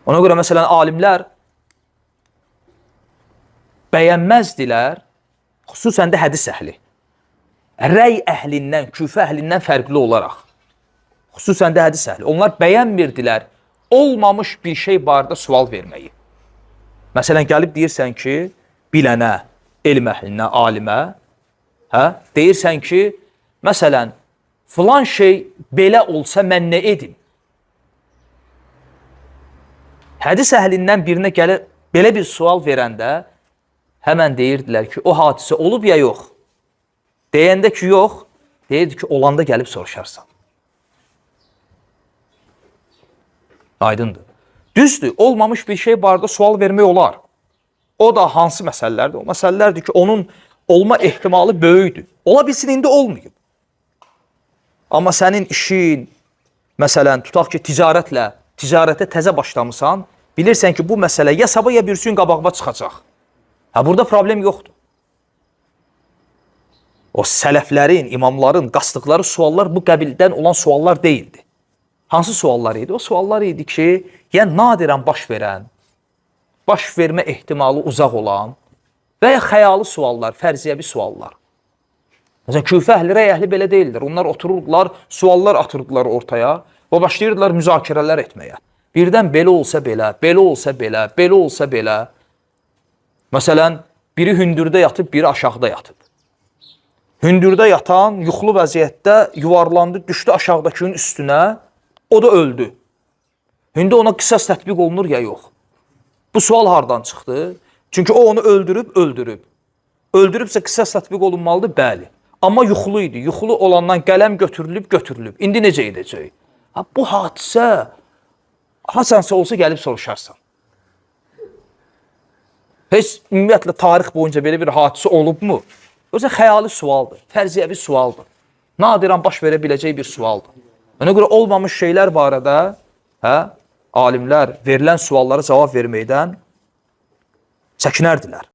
Ona görə məsələn alimlər bəyənməzdilər, xüsusən də hədis əhli. Rəy əhlindən, Küfə əhlindən fərqli olaraq, xüsusən də hədis əhli. Onlar bəyənmirdilər olmamış bir şey barədə sual verməyi. Məsələn, gəlib deyirsən ki, bilənə, elm əhlinə, alimə, hə, deyirsən ki, məsələn, filan şey belə olsa mən nə edim? Hədis əhlindən birinə gəlib belə bir sual verəndə həmən deyirdilər ki, o hadisə olub ya yox? Deyəndə ki, yox, deyirdi ki, olanda gəlib soruşarsan. Aydındır. Düzdür, olmamış bir şey barədə sual vermək olar. O da hansı məsələlərdir? O məsələlərdir ki, onun olma ehtimalı böyükdür. Ola bilsin indi olmayıb. Amma sənin işin, məsələn, tutaq ki, ticarətlə, ticarətə təzə başlamısan, bilirsən ki, bu məsələ ya sabah ya bir gün qabağıma çıxacaq. Ha, burada problem yoxdur. O sələflərin, imamların qasdıqları suallar bu qəbildən olan suallar deyildi. Hansı suallar idi? O suallar idi ki, ya nadirən baş verən, baş vermə ehtimalı uzaq olan və ya xəyalı suallar, fərziyyəvi suallar. Məsələn, Küfə əhli, rəy əhli belə deyildilər. Onlar otururdular, suallar atırdılar ortaya və başlayırdılar müzakirələr etməyə. Birdən belə olsa belə, belə olsa belə, belə olsa belə. Məsələn, biri hündürdə yatıb, biri aşağıda yatıb. Hündürdə yatan yuxulu vəziyyətdə yuvarlandı, düşdü aşağıdakının üstünə, o da öldü. İndi ona qisas tətbiq olunur ya yox? Bu sual hardan çıxdı? Çünki o onu öldürüb, öldürüb. Öldürübsə qisas tətbiq olunmalıdır? Bəli. Amma yuxulu idi. Yuxulu olandan qələm götürülüb, götürülüb. İndi necə edəcək? Ha, bu hadisə haçansa olsa gəlib soruşarsan. Heç ümumiyyətlə tarix boyunca belə bir hadisə olubmu? Yoxsa xəyali sualdır, fərziyyəvi sualdır. Nadirən baş verə biləcək bir sualdır. Ona görə olmamış şeylər barədə, hə, alimlər verilən suallara cavab verməkdən çəkinərdilər.